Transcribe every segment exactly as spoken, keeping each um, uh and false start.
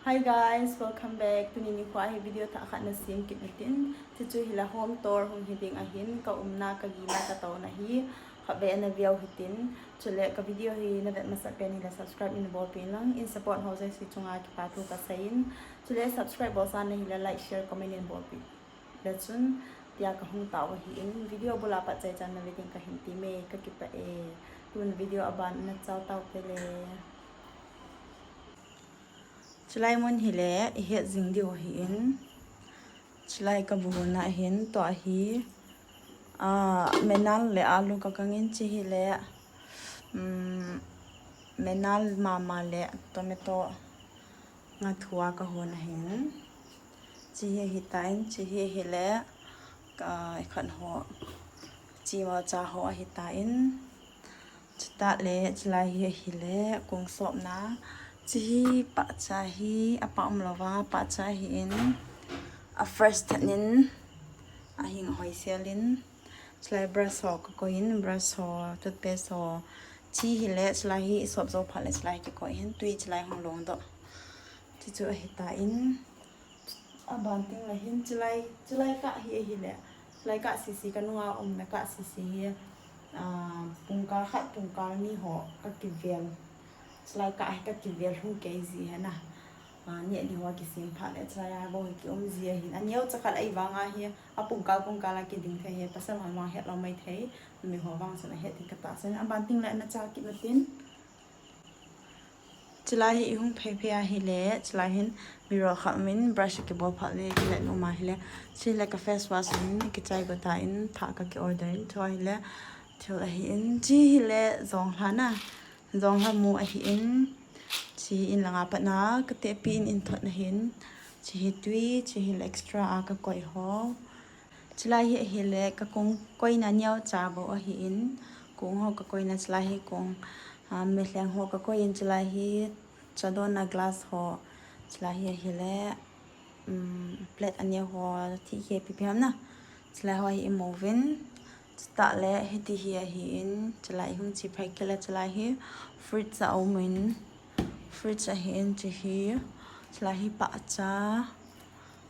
Hi guys, welcome back. Tuni nikho hi video thah khat na sem kit u tin. Chuchu hi la home tour hung hi ding ahin, ka umna, ka gina, ka tona hi khatvei na view hitin. Chule ka video hi na vet masat pen hi la subscribe in bolpeh in lang, in support ho jouse chunga kipa thu ka seiyin. Chule subscribe bolsa na hi la like, share, comment in bolpeh. Le chun tia ka hung tao ahin, video bula pat chai chan na ve ding ka hin ti me, ka kipah e. Tun video aban na chao tao te le. Chulai mun hi le, i het jing diu ahin. Chulai ka bu na hin, tua hi, ah, menal le alu ka kangin, chi hi le, um, menal mama le tomato nga thua ka hon ahin. Chi hi ahitan, chi hi hi le, ka khan ho, chi ma cha ho ahitan. Chuta le, chulai hi ahi le, kung sopna. Chi hi pahcha hi, apa um lova, pahcha hi in, a fresh thet in, a hing hoi sel in. Chulai brush ho ka koi in, brush ho, toothpaste ho. Chi hi le, chulai hi i sop jo phat le, chulai ki koi hin, tui chulai hung long doh. Chuchu ahitan. Aban ting le hin chulai, chulai kah hi ahi le. Chulai kah sisi ka nunga umna kah sisi hi, ah, pungkal khat, pungkal ni ho ka kivel. Chulai kah hi ka kivel hung kei ji hi na. Ah, ni ani ho kisem phat le chulai a bou hi ki um ji ahin. Aneo cha khat ahi vang ahi, a pungkal, pungkal a kiding thei hi. Pasal ho vang het lou mai thei. Mi ho vang chun a het ding ka tahsan. Aban ting le na cha kit u tin. Chulai hi i hung phei phei ahi le, chulai hin mirror khat min brush ki bol phat le, ki le nu ma hi le, chi le ka face wash in, ki chai go ta in, tha ka ki order in, chua hi le, thil ahi in, chi hi le, jong hla na, jong hla mu ahi in, chi in langa pat na, ka te pi in in thot na hin, chi hi tui, chi hi le extra a ka koi ho. Chulai hi ahi le, ka kung koina neo cha bou ahi in, kung ho ka koina chulai hi kung, ah, melheng ho ka koi in chulai hi chadona glass ho, chulai hi ahi le, um, plate aneo ho thi khe pi pi ham na, chulai ho hi i movin, chuta le hiti hi ahi in, chulai hung chi phai kila chulai hi fridge a um in, fridge ahi in chi hi, chulai hi pahcha,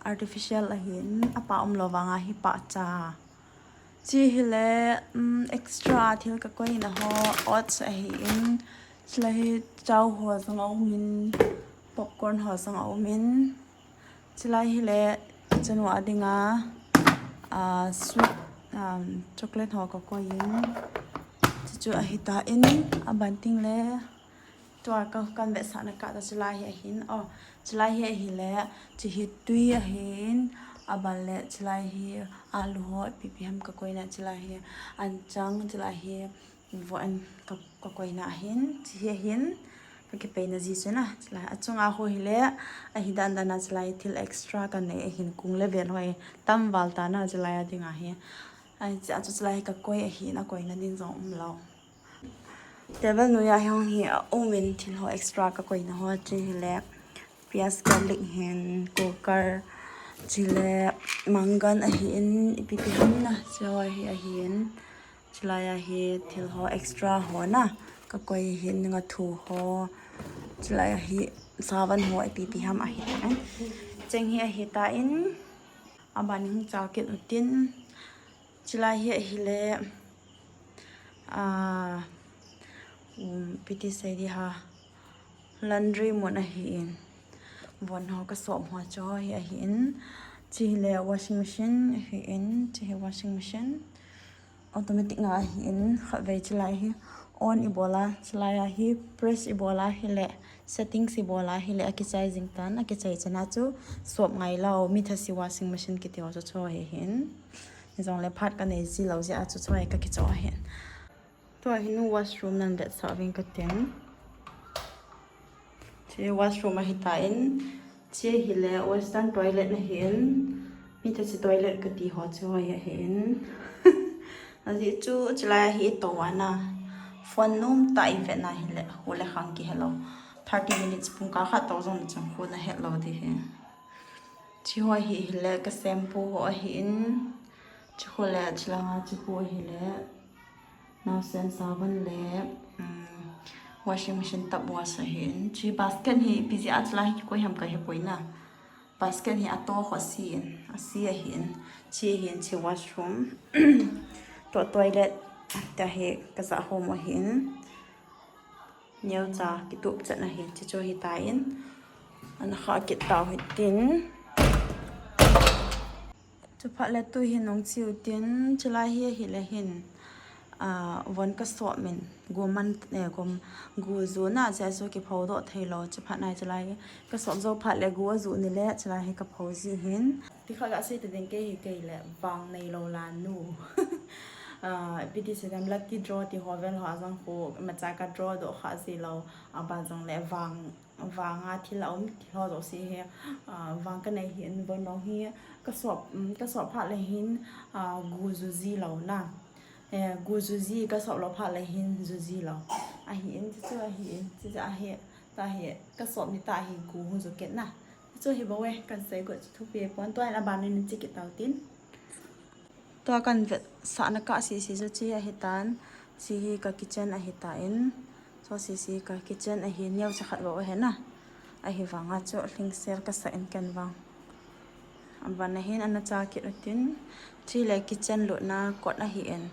artificial ahin, apa um lou vanga hi pahcha. Chi hi le, um, extra thil ka koina ho, oats ahi in, chulai hi chow ho jong a um in, popcorn ho jong a um in, chulai hi le, chanu a dinga, ah, sweet, um, chocolate ho ka koi in, chuchu ahitan, aban ting le, tua ka kan vetsahna kah ta chulai hi ahin. Oh, chulai hi ahi le, chi hi tui ahin. Aban le chulai hi alu ho ipi ipi ham ka koina chulai hi. An chang chulai hi vo an ka, ka koina ahin. Chi hi ahin. Ka kipeina ji chu na. Chulai a chunga ho hi le, ahi dan dan a chulai thil extra ka nei ahin kung le vel ho hi. Tam val ta na chulai a dinga hi. Ai, chi a chu chulai hi ka koi ahin a koina ding jong um lou. Table noiya hi hung hi a um in thil ho extra ka koina ho chi hi le pias garlic hin cooker chi le mangan ahi in ipi ipi ham na chi ho hi ahi in chulai a hi thil ho extra ho na ka koi hin nga thu ho chulai a hi savan ho ipi ipi ham ahi in cheng hi ahitan aban hung cha kit u tin Chulai hi ahi le, ah, um, ipi ti sei di ham, laundry mun ahi in, von ho ka sop ho chu hi ahi in, chi hi le washing machine ahi in, chi hi washing machine, automatic nga ahi in, khatvei chulai hi on i bol a, chulai a hi press i bol a hi le, settings i bol a hi le, a kichai jing tan, a kichai chan a chu sop ngai lou, mi thase washing machine kiti ho chu chu hi hin. Jong le phat ka nei ji lou jeh a chu choi ka kicho ahin. Tua hin washroom nan vetsah ving ka tin. Chi washroom ahi tan. Chi hi le western toilet ahi in. Mi thase toilet kati ho chu ahi in. Ajeh chu chulai hi to ana. Phone nom tah i vet na hi le hu le khang kihe lou. Thirty minutes pung kah khat to jong le chang khu na he lou di hi. Chi ho hi hi le ka shampoo ho ahi in, chi ho le chi langa chi ho hi le, naosen sabon le, um, Washing machine tap wash ahin. Chi basket hi ipi jeh a chulai hi kikoi ham kahe poi na. Basket hi ato kho si in, asi ahin. Chi hin chi washroom. To toilet ta hi kaja hom ahin. Neocha kitup chan ahin. Chi chu hitan. Ana kha kit tau hitin. Chuphat le tu hin nung chiu tin, chulai hi ahile hin, ah, von kasop min, gu man, eh, gum, gu ju na, jeh chu kipho doh thei lou, chuphat nai chulai hi kasop jou phat le gu aju ni le, chulai hi kapho ji hin. Ti kha gasei ta ding kei hi kei le, vang nei lou la nu. Ah, ipi ti sei dam lucky draw ti ho vel ho a jong khu, imacha ka draw doh kha ji lou, aban jong le vang, vanga thil aum, thil ho jouse hi, ah, vang kanei hin, von jong hi, kasop, um, kasop phat le hin, ah, gu ju ji lou na. Eh, gu ju ji, kasop lou phat le hin, ju ji lou. Ahin, chuchu ahin, chuchu ahi, ta hi, kasop ni ta hi, gu hung ju kit na. Chuchu hi bou e, kan sei got chu thupi pon, tua in aban in che kit tau tin. Tua kan vetsahna kah sese chu chi ahitan, chi hi ka kitchen ahitan, chu sese ka kitchen ahi, neocha khat bou ahi na, ahivanga chu hlingsel kasah in ken vang. Aban ahin ana cha kit utin, chi le kitchen lutna kot ahin,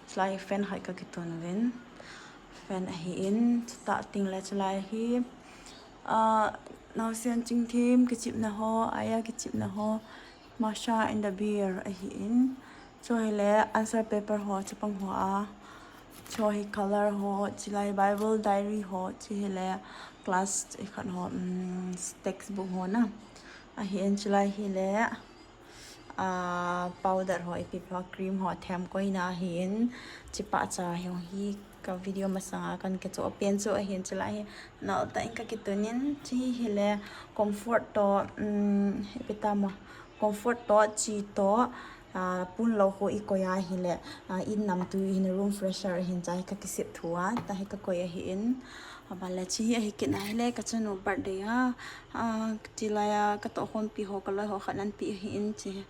chulai fan khat kakitun uvin, fan ahin, chutah teng le chulai hi, ah, naosen chingthim kichepna ho, aya kichepna ho, Masha and the Bear ahin. Chu hile answer paper ho, chapang ho a. Chu hi color ho, chulai Bible diary ho, chu hile class khat ho, um, textbook ho na. Ahin chulai hile, ah, powder ho, ipi pa cream ho, them koina ahin. Chuphat cha hi, hi ka video masanga kan kichoh pen chu ahin chulai hi. Naotah in kakitun in, chi hile comfort to, um, ipi tamo, comfort to, chi to, ah, pun lou ho ikoi ahile, ah, in namtui hin room fresher hin cha hi kakisep thu a, ta hi kakoi ahin. Aban le chi hi ahi kit na hile, kachanu birthday a, ah, chulai a, katoh khompi ho, kaloi ho khat in ahin pe ahin chi.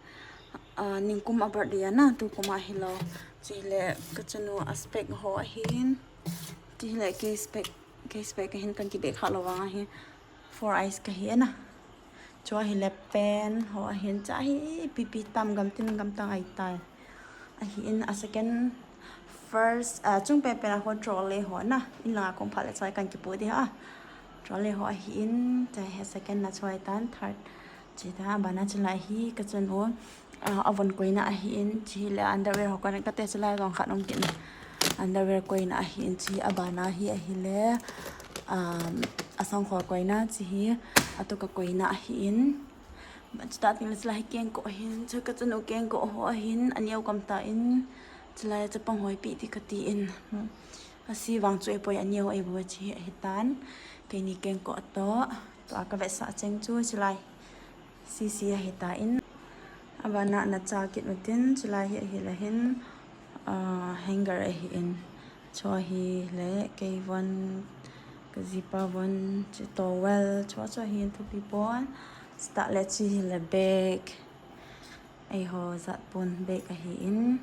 Ah, ningkum a birthday a na, tukum a hilou. Chi le kachanu a spec ho ahin. Chi le kei spec, kei spec ahin kan kibeh kha lou vang ahi. Four eyes kahi na. Chu ahile pen ho ahin, cha hi ipi ipi tam gam tin gam tang ahitai. Ahin a second, first, ah, chung pen pen a ho trolley ho na. In langa kong phat le chai kan kipu di ha. Trolley ho ahin, cha hi second na choi tan, third. Chi ta, abana chulai hi kachanu, ah, avon koina ahin, chi le underwear ho koina kate chulai jong khat um kit na. Underwear koina ahin, chi abana hi ahile, um, asangkhol koina, chi hi atuka koina ahin. Chutah teng le chulai hi kengkoh ahin, chu kachanu kengkoh ho ahin, aneo kam ta in, chulai chapang ho ipi ti kati in. Asi vang chu eipoi, aneo eibou chi ahitan. Keini kengkoh toh, tua kavetsah cheng chu chulai sese ahitan. Abana ana cha kit utin, chulai hi ahile hin, ah, hanger ahin. Chu ahile kei von, kajipa von, chu towel, chu chu ahin thupi pon. Chutah le chi hile bag. Eiho jat pon bag ahin.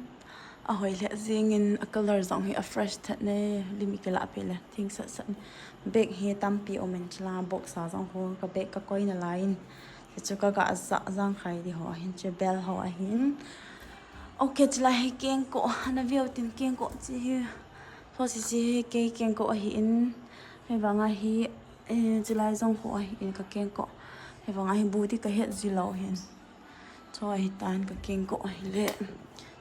Ahoi lheh jengin, a color jong hi a fresh thet ne, lim ikilah peh le, thing sat sat. Bag hi tampi um in chulai box a jong ho, ka bag kakoina lai in. Hichu kaga ja jang khai di ho ahin, chu bel ho ahin. Ok, chulai hi kengkoh, ana veu tin kengkoh chi hi. Ho sese hi kei kengkoh ahin. Hivanga hi, eh, chulai jong ho ahin ka kengkoh. Hivanga hi bu di kahet ji lou hin. Chu ahitan ka kengkoh ahile.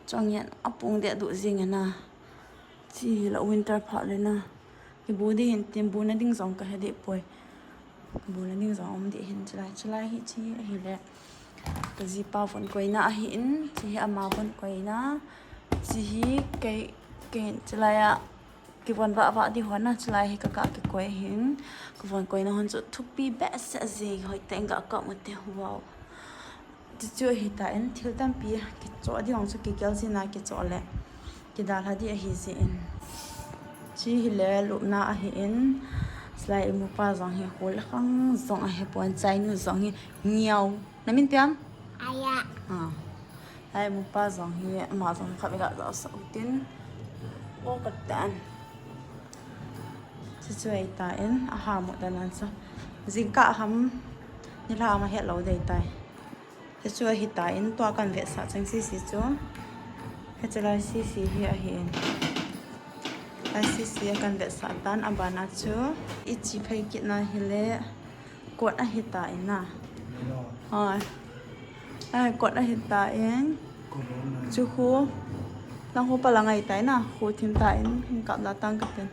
Chu angen apung deh duh jing e na. Chi hile winter phat le na. Kibu di hin tin buna ding jong kahe deh poi. Buna ding jong um deh hin chulai, chulai hi chi ahile. Kajipa von koina ahin, chi hi ama von koina. Chi hi kei, kei chulai a. Kivon vah vah di ho na, chulai hi kaka kikoi hin. Kavon koina hon chu thupi behseh jeng, hoitah in gakap ute, wow. Chuchu ahitan, thil tampi kichoh di hon chu kigel jin a kichoh le kidalha di ahi jin. Chi hile lupna ahin. Chulai imupa jong hi hol khang jong ahe pon, chainu jong hi ngiau. Namin piam? Aya. Ah. Ai, mupa jong hi, ama jong khat ga ja sa utin. O katan. Chuchu ahitan, aha mu dan an chu. Jingkah ham, nilhah ham ahet lou ding tai. Chuchu ahitan, tua kan vetsah cheng sisi chu. Hichu lai sisi hi ahin. Lai sisi a kan vetsah tan, abana chu. Ichi phei kit na hile, kot ahitan a. Hoi. Ai, kot ahitan. Chu khu. Nang khu palang ahitan a. Khu thim tan, hin kap la tang katin.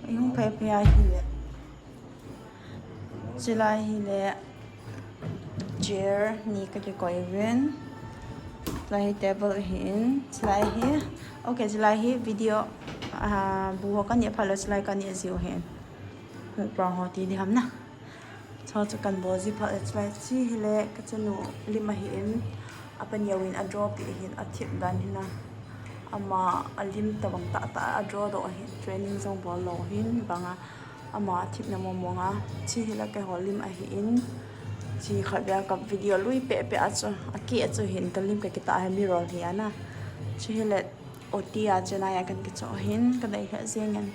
Ihung phei phei ahile. Chulai hile chair ni kakikoi uvin. Chulai hi table ahin. Chulai hi. Okay, chulai hi video, ah, bu ho kaneh phat le chulai kaneh jiu ahin. Mukbang ho ti ding ham na. Chu chu kan bol ji phat le chulai chu hile kachanu lim ahin. Apaneo in adraw peh ahin, athip dan hina. Ama alim tabang tah tah adraw doh ahin. Training jong bol lou ahin. Banga Ama thipna mong mong a, chu hile keiho lim ahin. Chu khatvei a ka video lui peh peh a chu, akeh a chu hin kalim kakitah a hi mirror hi ana. Chu hile O T a chennai a kan kichoh ahin, kadei lheh jengin.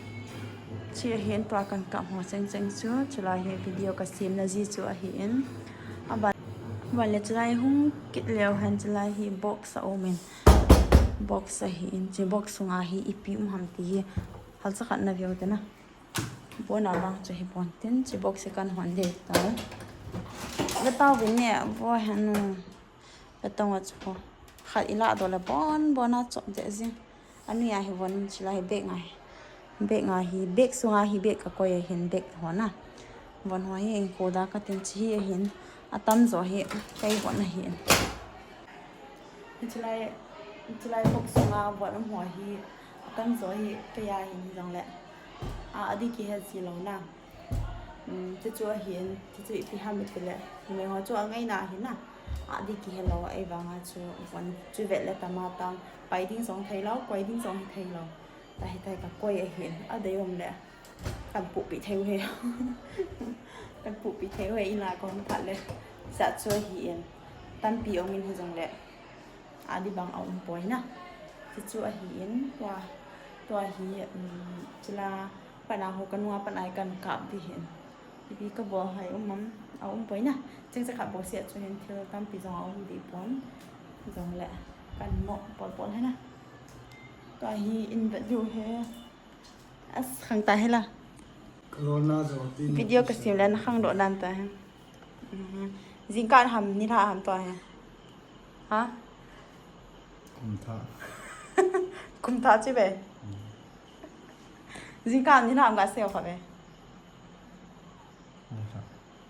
Chu ahin tua kan kap ho cheng cheng chu, chulai hi video kasemna ji chu ahin. Aban, aban le chulai hung kit leu hen chulai hi box aumin. Box ahin, chu box sunga hi ipi um ham ti hi. Halcha khat na veu te na. Bon a vang chu hi bon tin, chu box hi kan hon ding tai. Ve tauvin ne, vo henu. Ve tong a chu. Khat ilah doh le bon, bon a chop deh jing. Anui a hi von chulai hi bag ngai. Bag ngai hi, bag sunga hi bag kakoi ahin bag hon a. Von ho hi engkol da katin chu hi ahin. Atamjo hi kei von ahin. Chulai, chulai box sunga von um ho hi, atamjo hi kei a hin hijongle. A, adih kihe ji lou na. Um, chuchu ahin, chuchu ipi ham itile. Numei ho chu angaina ahin a. Adih kihe lou, ahivanga chu von chu vet le tama tang. Pai ding jong thei lou, koi ding jong thei lou. Tahi tahi kakoi ahin. Adei um le. Kan puhpi thei u hi. Kan puhpi thei u hi, ila kon phat le. Sa chu ahin. Tampi aumin hijongle. Adih bang aum poi na. Chuchu ahin, tua, tua hi, um, chula, pana ho kanunga pana hi kan kap ding ahin. Ipi kabol hai um am, aum poi na. Cheng chakha bol sia chu hin thil tampi jong aum ding pon. Jongle, kan mo pol pol hai na. Tua hi in vet diu hi. As khang ta hela. Corona jo ti. Video kasem le na khang doh dan ta he. Mhm. Jingkah ham nilhah ham tua he. Ha? Kum thah. Kum thah chi ve. Mm. Jingkah ham nilhah ham kasei kha ve. Nilhah.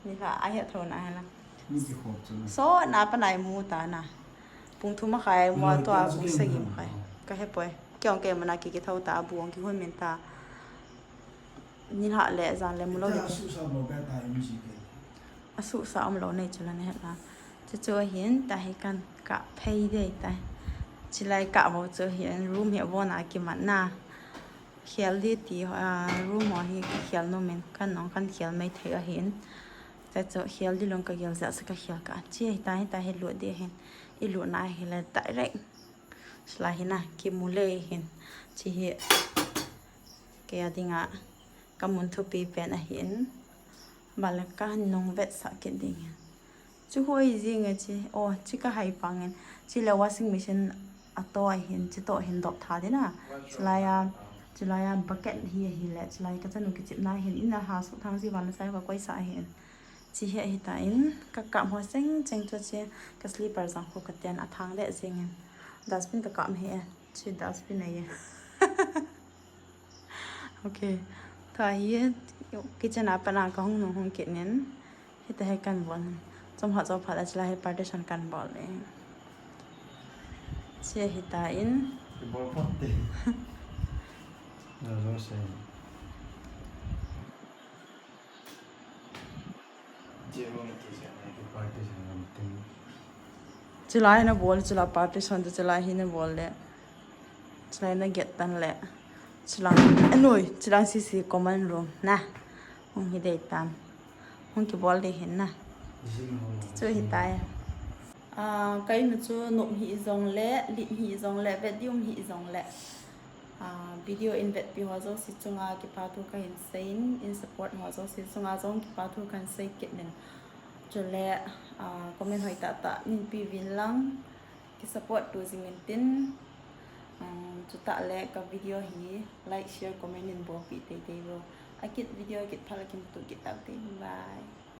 Nilhah, ahet tho na hela. Mi kikhop chu na. So, na panai mu ta na. Pung thum a khai mu a tua pung sagi mu khai. Kahe poi. Kei ong kei mana ki kitho ta, bu ong kihon min ta. Nilhah le jan le mu lou ding. Asuhsa um lou nei chu la na hela. Chuchu ahin tahi kan kap phei ding tai. Chulai kap ho chu hin room hi von a kimat na. Khel ding ti, ah, room ho hi kakhel nom in, kan ong kan khel mai thei ahin. Chuchu khel ding lung kagel jeh a chu kakhel kah. Chi hita hita hi lut ding ahin. Ilut na hile direct. Chulai hi na, kimu le hin. Chi hi. Kei a dinga. Kamun thupi pen ahin. Bale kanung vetsah kit ding ahin. Chu hoi jing e chi. Oh, chi kahai pang in. Chule washing machine a to ahin, chi to hin dop tha ding a. Chulai a, chulai a bucket hi ahile. Chulai kachanu kichepna hin. Ina ha suh thang ji van la sai kakoi sah ahin. Chi hi ahitan, kakap ho cheng cheng chu chi. Ka slipper jong khu katen athang le jing in. Dustbin kakap hi e. Chi dustbin ahi e. Okay. Tua hi kitchen a pat a kahung nung hung kit nin. Hita hi kan bol. Chom ha chom phat a chulai hi partition kan bol e. Chi ahitan. Ki bol phot te. Lo lo se. Che bol ki se na ki partition lam tin. Chulai na bol, chulai partition te chulai hi na bol le. Chulai na get tan le. Chulang, anoi, chulang sisi common room na. Hung hi dei tan. Hung kibol ding ahin na. Chu hitai. Ah, ka in chu nop hi jongle, lim hi jongle, bedroom hi jongle. Ah, video in vetpi ho jouse chunga kipa thu kahin seiyin, in support ho jouse chunga jong kipa thu kahin sei kit in. Chule, ah, comment hoi tah tah neipe uvin lang, ki support to jing in tin. Um, chutah le ka video hi like, share, comment in bolpi teitei vo. Akit video kit phat le kimuto kit tau te. Bye.